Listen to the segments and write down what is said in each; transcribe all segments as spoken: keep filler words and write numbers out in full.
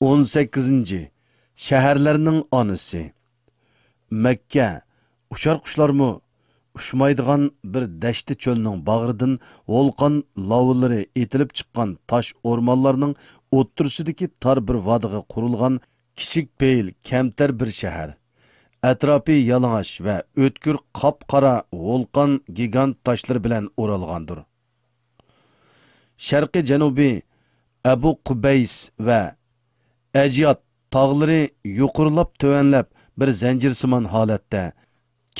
ئون سەككىزىنچى، شەھەرلەرنىڭ ئانىسى. مەككە ئۇچار قۇشلارمۇ ئۇچمايدىغان بىر دەشتى چۆلنىڭ باغرىدىن ۋولقان لاۋىلىرى ئېتىلىپ چىققان تاش ئورمانلارنىڭ ئوتتۇرىسىدىكى تار بىر ۋادىغا قۇرۇلغان كىچىك پېئىل كەمتەر بىر شەھەر. ئەتراپى يالىڭاچ ۋە ئۆتكۈر قاپقارا ۋولقان گىگانت تاشلىرى بىلەن ئورالغاندۇر. شەرقىي جەنۇبىي ئەبۇ قۇبەيس ۋە ئەجيات تاغلىرى يۇقىرىلاپ تۆۋەنلەپ بىر زەنجىرسىمان ھالەتتە،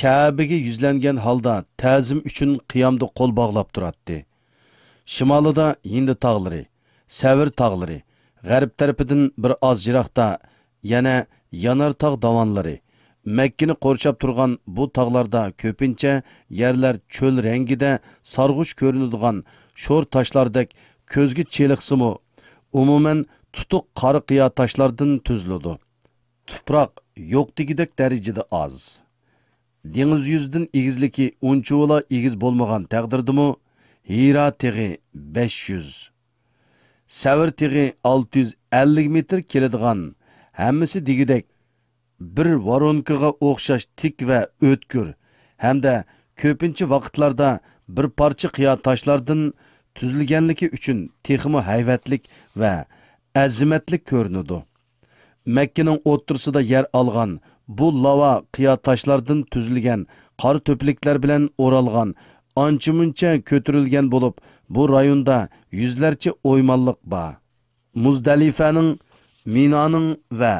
كەبىگە يۈزلەنگەن ھالدا تەزىم ئۈچۈن قىيامدا قول باغلاپ تۇراتتى. شىمالىدا ھىندى تاغلىرى، سەۋر تاغلىرى، غەرب تەرىپىدىن بىر ئاز يىراقتا يەنە يانار تاغ داۋانلىرى، مەككىنى قورشاپ تۇرغان بۇ تاغلاردا كۆپىنچە يەرلەر چۆل رەڭگىدە سارغۇچ كۆرۈنىدىغان شور تاشلاردەك كۆزگە چېلىقسىمۇ، ئومۇمەن تۇتۇق قارا قىيا تاشلاردىن تۈزۈلىدۇ. تۇپراق يوق دېگۈدەك دەرىجىدە ئاز. دېڭىز يۈزىدىن ئېگىزلىكى ئۇنچىۋالا ئېگىز بولمىغان تەقدىردىمۇ، ھىرا تېغى بەش يۈز، سەۋر تېغى ئالتە يۈز ئەللىك مېتىر كېلىدىغان، ھەممىسى دېگۈدەك بىر ۋارونكىغا ئوخشاش تىك ۋە ئۆتكۈر ھەمدە كۆپىنچە ۋاقىتلاردا بىر پارچە قىيا تاشلاردىن تۈزۈلگەنلىكى ئۈچۈن تېخىمۇ ھەيۋەتلىك ۋە ئەزىمەتلىك كۆرۈنىدۇ. مەككىنىڭ ئوتتۇرىسىدا يەر ئالغان بۇ لاۋا قىيا تاشلاردىن تۈزۈلگەن قارا تۆپىلىكلەر بىلەن ئورالغان ئانچە-مۇنچە كۆتۈرۈلگەن بولۇپ، بۇ رايوندا يۈزلەرچە ئويمانلىق بار. مۇزدەلىفەنىڭ، مىنانىڭ ۋە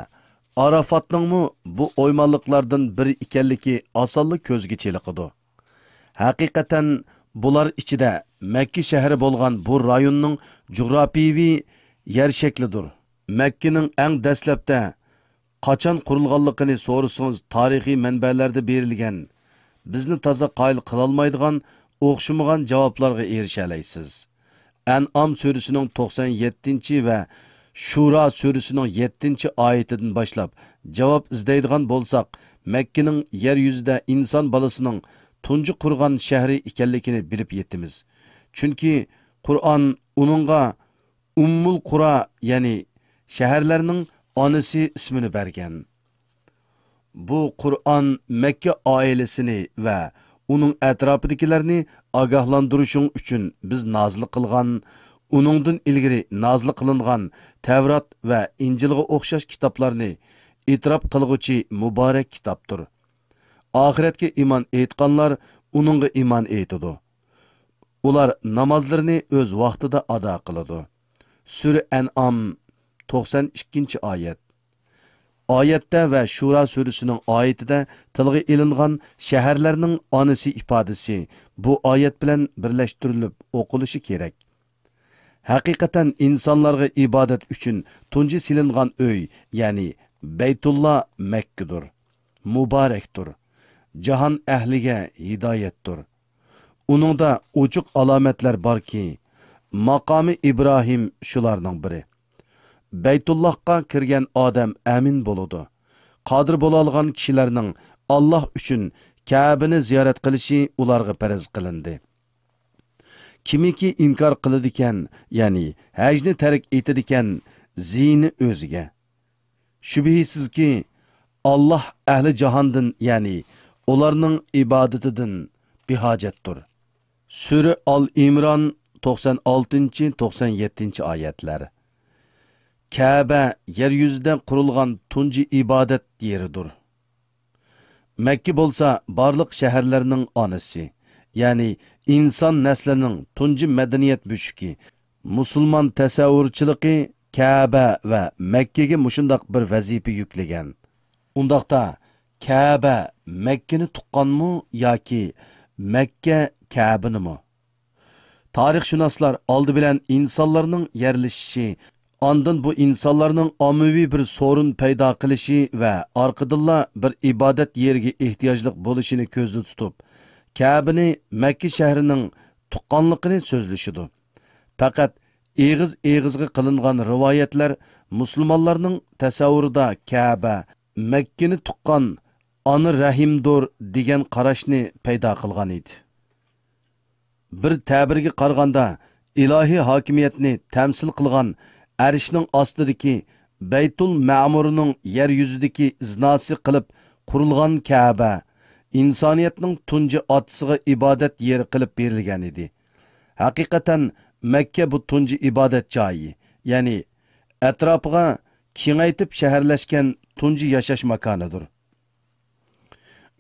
ئارافاتنىڭمۇ بۇ ئويمانلىقلاردىن بىرى ئىكەنلىكى ئاسانلا كۆزگە چېلىقىدۇ. ھەقىقەتەن بۇلار ئىچىدە مەككە شەھىرى بولغان بۇ رايوننىڭ جۇغراپىيىۋى يەر شەكلىدۇر. مەككىنىڭ ئەڭ دەسلەپتە قاچان قۇرۇلغانلىقىنى سورىسىڭىز، تارىخىي مەنبەلەردە بېرىلگەن، بىزنى تازا قايىل قىلالمايدىغان ئوخشىمىغان جاۋابلارغا ئېرىشەلەيسىز. ئەنئام سۈرىسىنىڭ توقسان يەتتىنچى ۋە شۇرا سۈرىسىنىڭ يەتتىنچى ئايىتىدىن باشلاپ جاۋاب ئىزدەيدىغان بولساق، مەككىنىڭ يەر يۈزىدە ئىنسان بالىسىنىڭ تۇنجى قۇرغان شەھىرى ئىكەنلىكىنى بىلىپ يېتىمىز. چۈنكى قۇرئان ئۇنىڭغا ئۇممۇل قۇرا، يەنى شەھەرلەرنىڭ ئانىسى ئىسمىنى بەرگەن. بۇ قۇرئان مەككە ئائىلىسىنى ۋە ئۇنىڭ ئەتراپىدىكىلەرنى ئاگاھلاندۇرۇشۇڭ ئۈچۈن بىز نازىل قىلغان، ئۇنىڭدىن ئىلگىرى نازىل قىلىنغان تەۋرات ۋە ئىنجىلغا ئوخشاش كىتابلارنى ئېتىراپ قىلغۇچى مۇبارەك كىتابتۇر. ئاخىرەتكە ئىمان ئېيتقانلار ئۇنىڭغا ئىمان ئېيتىدۇ. ئۇلار نامازلىرىنى ئۆز ۋاقتىدا ئادا قىلىدۇ. سۈرە ئەنئام، توقسان ئىككىنچى ئايەت. ئايەتتە ۋە شۇرا سۈرىسىنىڭ ئايىتىدە تىلغا ئېلىنغان شەھەرلەرنىڭ ئانىسى ئىپادىسى بۇ ئايەت بىلەن بىرلەشتۈرۈلۈپ ئوقۇلۇشى كېرەك. ھەقىقەتەن ئىنسانلارغا ئىبادەت ئۈچۈن تۇنجى سېلىنغان ئۆي، يەنى بەيتۇللا مەككىدۇر، مۇبارەكتۇر، جاھان ئەھلىگە ھىدايەتتۇر. ئۇنىڭدا ئوچۇق ئالامەتلەر باركى، ماقامى ئىبراھىم شۇلارنىڭ بىرى. بەيتۇللاھقا كىرگەن ئادەم ئەمىن بولىدۇ. قادىر بولالىغان كىشىلەرنىڭ ئاللاھ ئۈچۈن كەبىنى زىيارەت قىلىشى ئۇلارغا پەرز قىلىندى. كىمكى ئىنكار قىلىدىكەن، يەنى ھەجنى تەرك ئېتىدىكەن، زىيىنى ئۆزىگە. شۈبھىسىزكى، ئاللاھ ئەھلى جاھاندىن، يەنى ئۇلارنىڭ ئىبادىتىدىن بىھاجەتتۇر. سۈرە ئال ئىمران، توقسان ئالتىنچى، توقسان يەتتىنچى ئايەتلەر. كەبە يەر يۈزىدە قۇرۇلغان تۇنجى ئىبادەت يېرىدۇر. مەككە بولسا بارلىق شەھەرلەرنىڭ ئانىسى، يەنى ئىنسان نەسلىنىڭ تۇنجى مەدەنىيەت بۆشۈكى. مۇسۇلمان تەسەۋۋۇرچىلىقى كەبە ۋە مەككىگە مۇشۇنداق بىر ۋەزىپە يۈكلىگەن. ئۇنداقتا، كەبە مەككىنى تۇغقانمۇ ياكى مەككە كەبىنىمۇ؟ تارىخشۇناسلار ئالدى بىلەن ئىنسانلارنىڭ يەرلىشىشى، ئاندىن بۇ ئىنسانلارنىڭ ئاممىۋى بىر سورۇن پەيدا قىلىشى ۋە ئارقىدىنلا بىر ئىبادەت يېرىگە ئېھتىياجلىق بولۇشىنى كۆزدە تۇتۇپ، كەبىنى مەككە شەھىرىنىڭ تۇغقانلىقىنى سۆزلىشىدۇ. پەقەت ئېغىز-ئېغىزغا قىلىنغان رىۋايەتلەر مۇسۇلمانلارنىڭ تەسەۋۋۇرىدا كەبە مەككىنى تۇغقان ئانا رەھىمدۇر دېگەن قاراشنى پەيدا قىلغان ئىدى. بىر تەبىرگە قارىغاندا، ئىلاھىي ھاكىمىيەتنى تەمسىل قىلغان ئەرشنىڭ ئاستىدىكى بەيتۇل مەمۇرنىڭ يەر يۈزىدىكى ئىزناسى قىلىپ قۇرۇلغان كەبە ئىنسانىيەتنىڭ تۇنجى ئاتىسىغا ئىبادەت يېرى قىلىپ بېرىلگەن ئىدى. ھەقىقەتەن، مەككە بۇ تۇنجى ئىبادەت جايى، يەنى ئەتراپىغا كېڭەيتىپ شەھەرلەشكەن تۇنجى ياشاش ماكانىدۇر.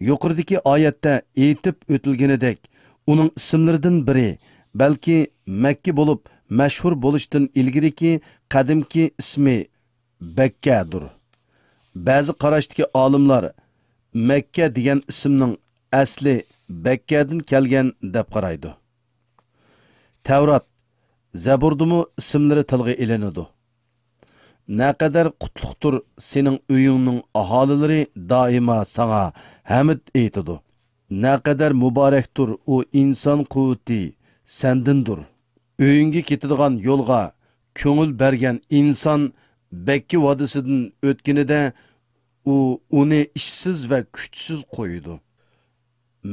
يۇقىرىدىكى ئايەتتە ئېيتىپ ئۆتۈلگىنىدەك، ئۇنىڭ ئىسىملىرىدىن بىرى، بەلكى مەككە بولۇپ مەشھۇر بولۇشتىن ئىلگىرىكى قەدىمكى ئىسمى بەككەدۇر. بەزى قاراشتىكى ئالىملار مەككە دېگەن ئىسىمنىڭ ئەسلى بەككەدىن كەلگەن دەپ قارايدۇ. تەۋرات، زەبۇردىمۇ ئىسىملىرى تىلغا ئېلىنىدۇ. نەقەدەر قۇتلۇقتۇر سېنىڭ ئۆيۈڭنىڭ ئاھالىلىرى، دائىما ساڭا ھەمد ئېيتىدۇ. نەقەدەر مۇبارەكتۇر ئۇ ئىنسان قۇۋۋىتى سەندىندۇر. ئۆيۈڭگە كېتىدىغان يولغا كۆڭۈل بەرگەن ئىنسان بەككە ۋادىسىدىن ئۆتكىنىدە، ئۇ ئۇنى ئىشسىز ۋە كۈچسىز قويىدۇ.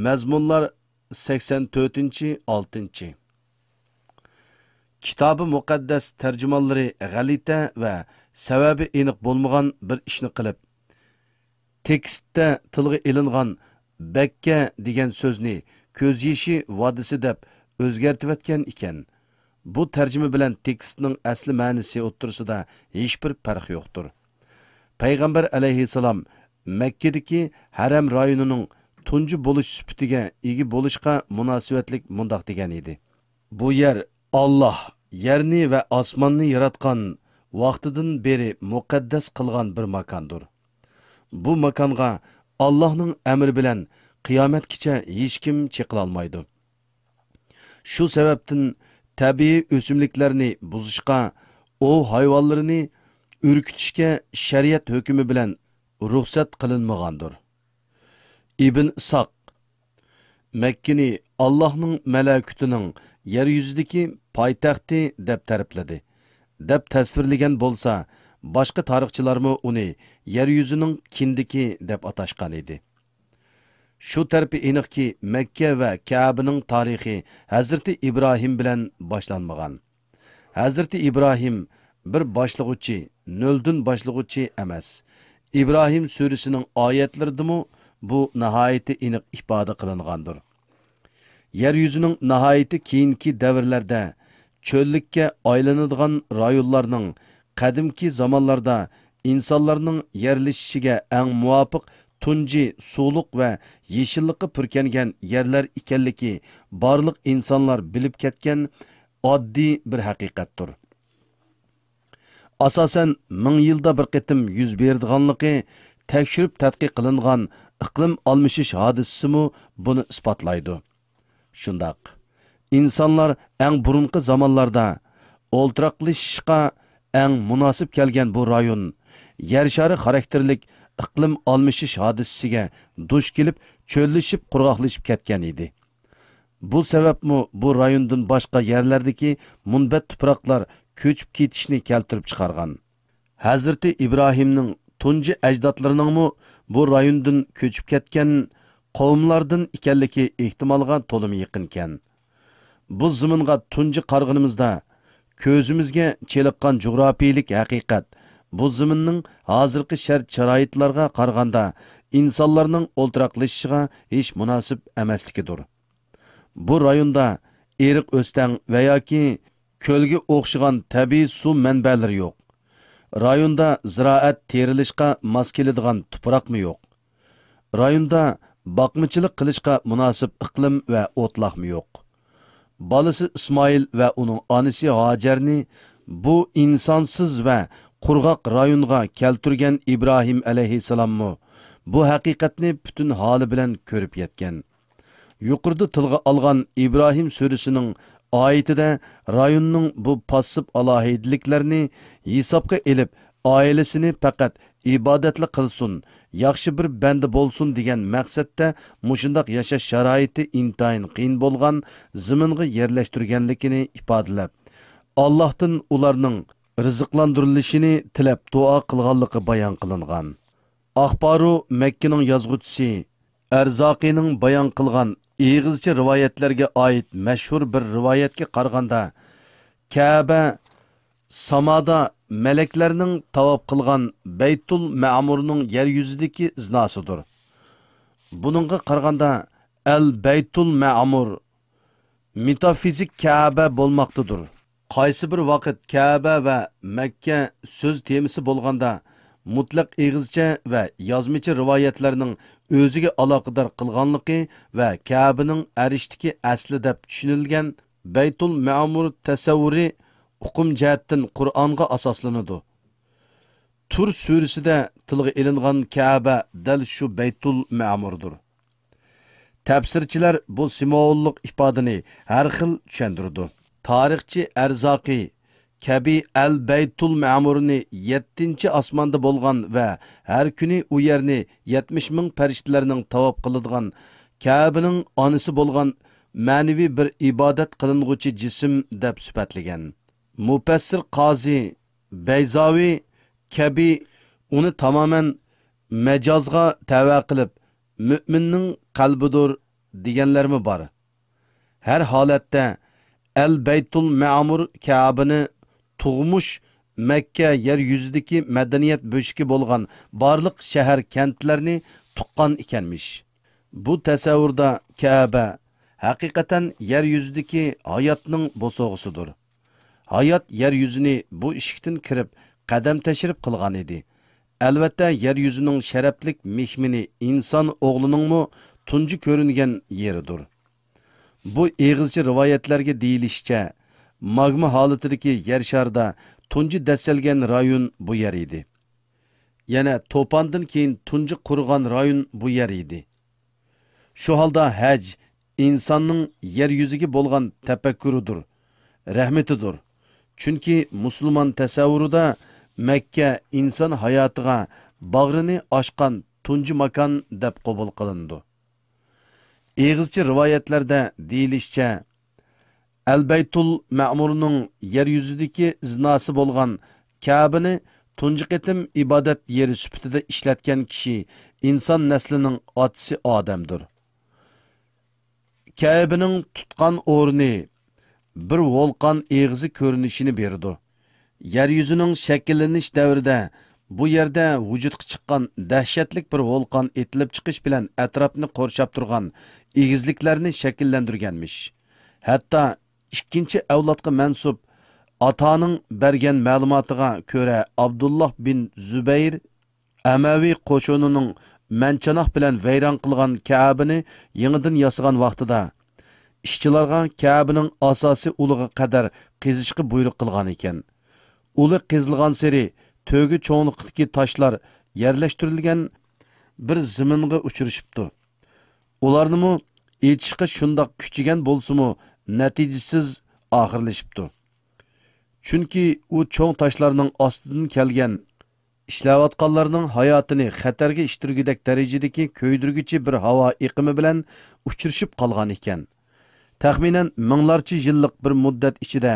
مەزمۇنلار سەكسەن تۆتىنچى، ئالتىنچى. كىتابى مۇقەددەس تەرجىمانلىرى غەلىتە ۋە سەۋەبى ئېنىق بولمىغان بىر ئىشنى قىلىپ، تېكىستتە تىلغا ئېلىنغان بەككە دېگەن سۆزنى كۆز يېشى ۋادىسى دەپ ئۆزگەرتىۋەتكەن ئىكەن. بۇ تەرجىمە بىلەن تېكىستنىڭ ئەسلى مەنىسى ئوتتۇرىسىدا ھېچبىر پەرق يوقتۇر. پەيغەمبەر ئەلەيھىسسالام مەككىدىكى ھەرەم رايونىنىڭ تۇنجى بولۇش سۈپىتىگە ئىگە بولۇشقا مۇناسىۋەتلىك مۇنداق دېگەن ئىدى: بۇ يەر ئاللاھ يەرنى ۋە ئاسماننى ياراتقان ۋاقتىدىن بېرى مۇقەددەس قىلغان بىر ماكاندۇر. بۇ ماكانغا ئاللاھنىڭ ئەمرى بىلەن قىيامەتكىچە ھېچكىم چېقىلالمايدۇ. شۇ سەۋەبتىن تەبىئىي ئۆسۈملۈكلەرنى بۇزۇشقا، ئوۋ ھايۋانلىرىنى ئۈركۈتۈشكە شەرىئەت ھۆكمى بىلەن رۇخسەت قىلىنمىغاندۇر. ئىبن ئىسھاق مەككىنى ئاللاھنىڭ مەلەكۇتىنىڭ يەر يۈزىدىكى پايتەختى دەپ تەرىپلىدى، دەپ تەسۋىرلىگەن بولسا، باشقا تارىخچىلارمۇ ئۇنى يەر يۈزىنىڭ كىندىكى دەپ ئاتاشقان ئىدى. شۇ تەرىپى ئېنىقكى، مەككە ۋە كەبىنىڭ تارىخى ھەزرىتى ئىبراھىم بىلەن باشلانمىغان. ھەزرىتى ئىبراھىم بىر باشلىغۇچى، نۆلدىن باشلىغۇچى ئەمەس. ئىبراھىم سۈرىسىنىڭ ئايەتلىرىدىمۇ بۇ ناھايىتى ئېنىق ئىپادە قىلىنغاندۇر. يەر يۈزىنىڭ ناھايىتى كېيىنكى دەۋرلەردە چۆللۈككە ئايلىنىدىغان رايونلارنىڭ قەدىمكى زامانلاردا ئىنسانلارنىڭ يەرلىشىشىگە ئەڭ مۇۋاپىق تۇنجى سۇلۇق ۋە يېشىللىققا پۈركەنگەن يەرلەر ئىكەنلىكى بارلىق ئىنسانلار بىلىپ كەتكەن ئاددىي بىر ھەقىقەتتۇر. ئاساسەن، مىڭ يىلدا بىر قېتىم يۈز بېرىدىغانلىقى تەكشۈرۈپ تەتقىق قىلىنغان ئىقلىم ئالمىشىش ھادىسىسىمۇ بۇنى ئىسپاتلايدۇ. شۇنداق، ئىنسانلار ئەڭ بۇرۇنقى زامانلاردا ئولتۇراقلىشىشقا ئەڭ مۇناسىپ كەلگەن بۇ رايون يەر شارى خاراكتېرلىك ئىقلىم ئالمىشىش ھادىسىسىگە دۇچ كېلىپ، چۆللىشىپ، قۇرغاقلىشىپ كەتكەن ئىدى. بۇ سەۋەبمۇ بۇ رايوندىن باشقا يەرلەردىكى مۇنبەت تۇپراقلار كۆچۈپ كېتىشنى كەلتۈرۈپ چىقارغان. ھەزرىتى ئىبراھىمنىڭ تۇنجى ئەجدادلىرىنىڭمۇ بۇ رايوندىن كۆچۈپ كەتكەن قوۋملاردىن ئىكەنلىكى ئېھتىمالغا تولىمۇ يېقىنكەن. بۇ زېمىنغا تۇنجى قارىغىنىمىزدا، كۆزىمىزگە چېلىققان جۇغراپىيىلىك ھەقىقەت بۇ زېمىننىڭ ھازىرقى شەرت-شارائىتلارغا قارىغاندا ئىنسانلارنىڭ ئولتۇراقلىشىشىغا ھېچ مۇناسىپ ئەمەسلىكىدۇر. بۇ رايوندا ئېرىق ئۆستەڭ ۋە ياكى كۆلگە ئوخشىغان تەبىئىي سۇ مەنبەلىرى يوق. رايوندا زىرائەت تېرىلىشقا ماس كېلىدىغان تۇپراقمۇ يوق. رايوندا باقمىچىلىق قىلىشقا مۇناسىپ ئىقلىم ۋە ئوتلاقمۇ يوق. بالىسى ئىسمائىل ۋە ئۇنىڭ ئانىسى ھاجەرنى بۇ ئىنسانسىز ۋە قۇرغاق رايونغا كەلتۈرگەن ئىبراھىم ئەلەيھىسسالاممۇ بۇ ھەقىقەتنى پۈتۈن ھالى بىلەن كۆرۈپ يەتكەن. يۇقىرىدا تىلغا ئالغان ئىبراھىم سۈرىسىنىڭ ئايىتىدە رايوننىڭ بۇ پاسسىپ ئالاھىدىلىكلەرنى ھېسابقا ئېلىپ، ئائىلىسىنى پەقەت ئىبادەتلا قىلسۇن، ياخشى بىر بەندە بولسۇن دېگەن مەقسەتتە مۇشۇنداق ياشاش شارائىتى ئىنتايىن قىيىن بولغان زېمىنغا يەرلەشتۈرگەنلىكىنى ئىپادىلەپ، ئاللاھتىن ئۇلارنىڭ رىزىقلاندۇرۇلۇشىنى تىلەپ دۇئا قىلغانلىقى بايان قىلىنغان. ئاخبارۇ مەككىنىڭ يازغۇچىسى ئەرزاقىنىڭ بايان قىلغان ئېغىزچە رىۋايەتلەرگە ئائىت مەشھۇر بىر رىۋايەتكە قارىغاندا، كەبە سامادا مەلەكلەرنىڭ تاۋاپ قىلغان بەيتۇل مەمۇرنىڭ يەر يۈزىدىكى ئىزناسىدۇر. بۇنىڭغا قارىغاندا، ئەل بەيتۇل مەمۇر مېتافىزىك كەبە بولماقتىدۇر. قايسى بىر ۋاقىت كەبە ۋە مەككە سۆز تېمىسى بولغاندا، مۇتلەق ئېغىزچە ۋە يازمىچە رىۋايەتلەرنىڭ ئۆزىگە ئالاقىدار قىلغانلىقى ۋە كەبىنىڭ ئەرشتىكى ئەسلى دەپ چۈشىنىلگەن بەيتۇل مەمۇر تەسەۋۋۇرى ئۇقۇم جەھەتتىن قۇرئانغا ئاساسلىنىدۇ. تۇر سۈرىسىدە تىلغا ئېلىنغان كەبە دەل شۇ بەيتۇل مەمۇردۇر. تەپسىرچىلەر بۇ سىمۋوللۇق ئىپادىنى ھەر خىل چۈشەندۈرىدۇ. تارىخچى ئەرزاقى كەبى ئەل بەيتۇل مەمۇرنى يەتتىنچى ئاسماندا بولغان ۋە ھەر كۈنى ئۇ يەرنى يەتمىش مىڭ پەرىشتىلەرنىڭ تاۋاپ قىلىدىغان كەبىنىڭ ئانىسى بولغان مەنىۋى بىر ئىبادەت قىلىنغۇچى جىسىم دەپ سۈپەتلىگەن. مۇپەسسىر قازى بەيزاۋى كەبى ئۇنى تامامەن مەجازغا تەۋە قىلىپ، مۆمىننىڭ قەلبىدۇر دېگەنلەرمۇ بار. ھەر ھالەتتە، ئەل بەيتۇل مەمۇر كەبىنى تۇغمۇش مەككە يەر يۈزىدىكى مەدەنىيەت بۆشۈكى بولغان بارلىق شەھەر كەنتلەرنى تۇغقان ئىكەنمىش. بۇ تەسەۋۋۇردا كەبە ھەقىقەتەن يەر يۈزىدىكى ھاياتنىڭ بوسۇغىسىدۇر. ھايات يەر يۈزىنى بۇ ئىشىكتىن كىرىپ، قەدەم تەشرىپ قىلغان ئىدى. ئەلۋەتتە، يەر يۈزىنىڭ شەرەپلىك مېھمىنى ئىنسان ئوغلىنىڭمۇ تۇنجى كۆرۈنگەن يېرىدۇر. بۇ ئېغىزچە رىۋايەتلەرگە دېيىلىشىچە، ماگما ھالىتىدىكى يەر شارىدا تۇنجى دەسسەلگەن رايون بۇ يەر ئىدى. يەنە توپاندىن كېيىن تۇنجى قۇرۇغان رايون بۇ يەر ئىدى. شۇ ھالدا ھەج ئىنساننىڭ يەر يۈزىگە بولغان تەپەككۇرىدۇر، رەھمىتىدۇر. چۈنكى مۇسۇلمان تەسەۋۋۇرىدا مەككە ئىنسان ھاياتىغا باغرىنى ئاچقان تۇنجى ماكان دەپ قوبۇل قىلىنىدۇ. ئېغىزچە رىۋايەتلەردە دېيىلىشىچە، ئەلبەيتۇل مەمۇرنىڭ يەر يۈزىدىكى ئىزناسى بولغان كەبىنى تۇنجى قېتىم ئىبادەت يېرى سۈپىتىدە ئىشلەتكەن كىشى ئىنسان نەسلىنىڭ ئاتىسى ئادەمدۇر. كەبىنىڭ تۇتقان ئورنى بىر ۋولقان ئېغىزى كۆرۈنۈشىنى بېرىدۇ. يەر يۈزىنىڭ شەكىللىنىش دەۋرىدە بۇ يەردە ۋۇجۇدقا چىققان دەھشەتلىك بىر ۋولقان ئېتىلىپ چىقىش بىلەن ئەتراپنى قورشاپ تۇرغان ئېگىزلىكلەرنى شەكىللەندۈرگەنمىش. ھەتتا ئىككىنچى ئەۋلادقا مەنسۇپ ئاتانىڭ بەرگەن مەلۇماتىغا كۆرە، ئابدۇللاھ بىن زۇبەير ئەمەۋى قوشۇنىنىڭ مەنچاناق بىلەن ۋەيران قىلغان كەبىنى يېڭىدىن ياسىغان ۋاقتىدا، ئىشچىلارغا كەبىنىڭ ئاساسىي ئۇلىغا قەدەر قېزىشقا بۇيرۇق قىلغان ئىكەن. ئۇلى قېزىلغانسېرى تۆگە چوڭلۇقىدىكى تاشلار يەرلەشتۈرۈلگەن بىر زېمىنغا ئۇچرىشىپتۇ. ئۇلارنىمۇ ئېچىشقا شۇنداق كۈچىگەن بولسىمۇ، نەتىجىسىز ئاخىرلىشىپتۇ. چۈنكى ئۇ چوڭ تاشلارنىڭ ئاستىدىن كەلگەن، ئىشلەۋاتقانلارنىڭ ھاياتىنى خەتەرگە ئىتتۈرگۈدەك دەرىجىدىكى كۆيدۈرگۈچى بىر ھاۋا ئېقىمى بىلەن ئۇچرىشىپ قالغان ئىكەن. تەخمىنەن مىڭلارچە يىللىق بىر مۇددەت ئىچىدە،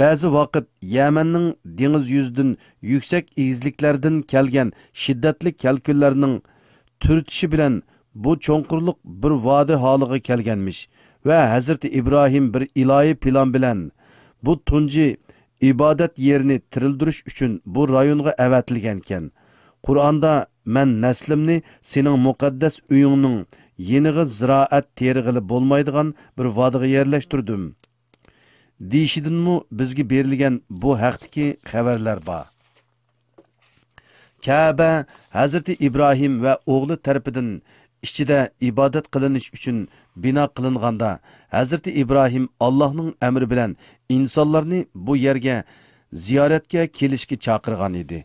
بەزى ۋاقىت يەمەننىڭ دېڭىز يۈزىدىن يۈكسەك ئېگىزلىكلەردىن كەلگەن شىددەتلىك كەلكۈنلەرنىڭ تۈرتۈشى بىلەن بۇ چوڭقۇرلۇق بىر ۋادى ھالىغا كەلگەنمىش ۋە ھەزرىتى ئىبراھىم بىر ئىلاھىي پىلان بىلەن بۇ تۇنجى ئىبادەت يېرىنى تىرىلدۈرۈش ئۈچۈن بۇ رايونغا ئەۋەتىلگەنىكەن. قۇرئاندا، «مەن نەسلىمنى سېنىڭ مۇقەددەس ئۆيۈڭنىڭ يېنىغا زىرائەت تېرىغىلى بولمايدىغان بىر ۋادىغا يەرلەشتۈردۈم» دېيىشىدىنمۇ بىزگە بېرىلگەن بۇ ھەقتىكى خەۋەرلەر بار. كەبە ھەزرىتى ئىبراھىم ۋە ئوغلى تەرىپىدىن ئىچىدە ئىبادەت قىلىنىش ئۈچۈن بىنا قىلىنغاندا، ھەزرىتى ئىبراھىم ئاللاھنىڭ ئەمرى بىلەن ئىنسانلارنى بۇ يەرگە زىيارەتكە كېلىشكە چاقىرغان ئىدى.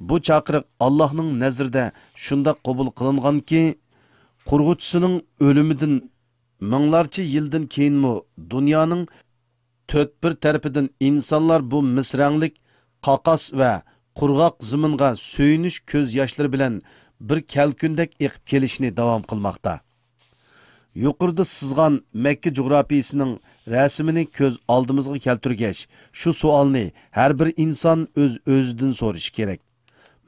بۇ چاقىرىق ئاللاھنىڭ نەزىرىدە شۇنداق قوبۇل قىلىنغانكى، قۇرغۇچىسىنىڭ ئۆلۈمىدىن مىڭلارچە يىلدىن كېيىنمۇ دۇنيانىڭ تۆت بىر تەرىپىدىن ئىنسانلار بۇ مىس رەڭلىك قاقاس ۋە قۇرغاق زېمىنغا سۆيۈنۈش كۆز ياشلىرى بىلەن بىر كەلكۈندەك ئېقىپ كېلىشنى داۋام قىلماقتا. يۇقىرىدا سىزغان مەككە جۇغراپىيىسىنىڭ رەسىمىنى كۆز ئالدىمىزغا كەلتۈرگەچ، شۇ سوئالنى ھەر بىر ئىنسان ئۆز-ئۆزىدىن سورىشى كېرەك.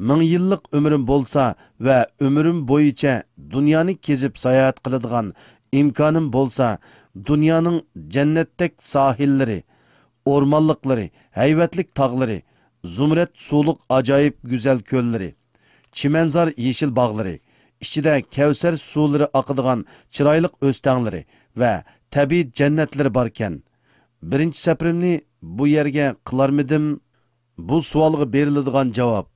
مىڭ يىللىق ئۆمرۈم بولسا ۋە ئۆمرۈم بويىچە دۇنيانى كېزىپ ساياھەت قىلىدىغان ئىمكانىم بولسا، دۇنيانىڭ جەننەتتەك ساھىللىرى، ئورمانلىقلىرى، ھەيۋەتلىك تاغلىرى، زۇمرەت سۇلۇق ئاجايىپ گۈزەل كۆللىرى، چىمەنزار يېشىل باغلىرى، ئىچىدە كەۋسەر سۇلىرى ئاقىدىغان چىرايلىق ئۆستەڭلىرى ۋە تەبىئىي جەننەتلىرى باركەن. بىرىنچى سەپىرىمنى بۇ يەرگە قىلارمىدىم؟ بۇ سوئالغا بېرىلىدىغان جاۋاب،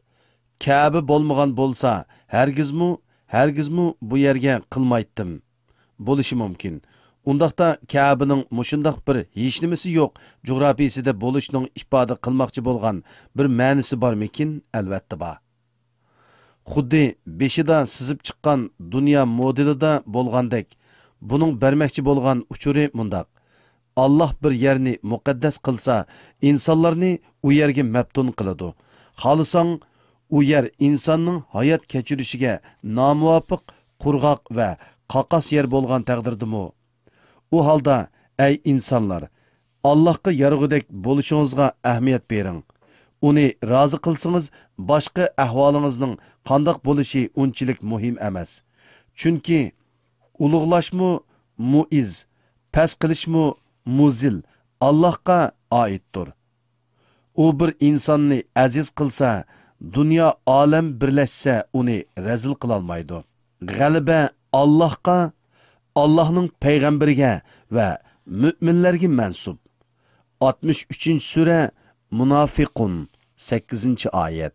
كەبە بولمىغان بولسا، ھەرگىزمۇ، ھەرگىزمۇ بۇ يەرگە قىلمايتتىم. بولۇشى مۇمكىن. ئۇنداقتا كەبىنىڭ مۇشۇنداق بىر ھېچنېمىسى يوق جۇغراپىيىسىدە بولۇشنىڭ ئىپادە قىلماقچى بولغان بىر مەنىسى بارمىكىن؟ ئەلۋەتتە بار. خۇددى بېشىدا سىزىپ چىققان دۇنيا مودېلىدا بولغاندەك، بۇنىڭ بەرمەكچى بولغان ئۇچۇرى مۇنداق: ئاللاھ بىر يەرنى مۇقەددەس قىلسا، ئىنسانلارنى ئۇ يەرگە مەپتۇن قىلىدۇ. خالىساڭ، ئۇ يەر ئىنساننىڭ ھايات كەچۈرۈشىگە نامۇۋاپىق، قۇرغاق ۋە قاقاس يەر بولغان تەقدىردىمۇ. ئۇ ھالدا، ئەي ئىنسانلار، ئاللاھقا يارىغۇدەك بولۇشىڭىزغا ئەھمىيەت بېرىڭ. ئۇنى رازى قىلسىڭىز، باشقا ئەھۋالىڭىزنىڭ قانداق بولۇشى ئۇنچىلىك مۇھىم ئەمەس. چۈنكى ئۇلۇغلاشمۇ مۇئىز، پەس قىلىشمۇ مۇزىل ئاللاھقا ئائىتتۇر. ئۇ بىر ئىنساننى ئەزىز قىلسا، دۇنيا ئالەم بىرلەشسە ئۇنى رەزىل قىلالمايدۇ. غەلىبە ئاللاھقا، ئاللاھنىڭ پەيغەمبىرىگە ۋە مۆمىنلەرگە مەنسۇپ. ئاتمىش ئۈچىنچى سۈرە، مۇنافىقۇن، سەككىزىنچى ئايەت.